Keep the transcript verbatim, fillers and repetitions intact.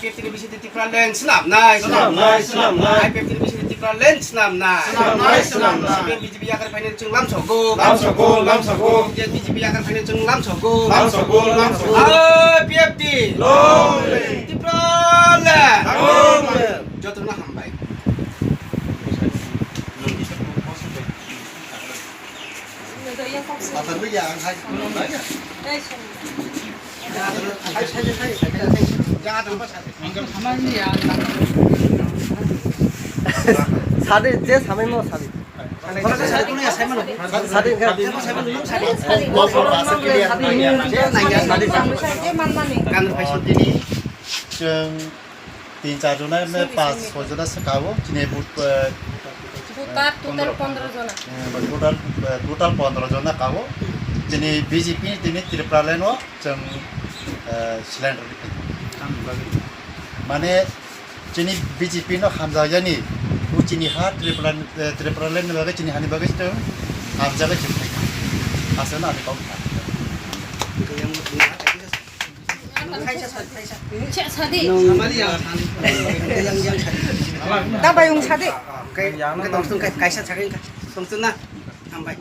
P F T ni bisingtwi Tipraland swnamnai. Swnamnai, swnamnai. I P F T ni bisingtwi Tipraland swnamnai. Swnamnai, swnamnai. C P M B J P yakar phainai chwng lamsogo. Lamsogo, lamsogo. B J P yakar phainai chwng lamsogo. Lamsogo, lamsogo. I P F T. Long live. Tipraland. Long live. Jotono hambai. Sadi, je samai mo sadi. Sadi, sadi. Sadi. Chwng tin char jona, emne pas soi jona se kao, chini but, eh, Voter total pondro jona. Eh, total, eh, total pondro jona kao, chini B J P, chini Tipraland o, chwng, eh, cylinder. Mane, chini B J P no hamjak yani, o chini ha Tipraland, eh, Tipraland ni bagwi, chini hani bagwi chwng hamjagwi chwng phai kha. Aswk no ani kok kha. Sadi. Dabai wng sadi. Kaisa sakhe wngkha. Songchun na. Hambai.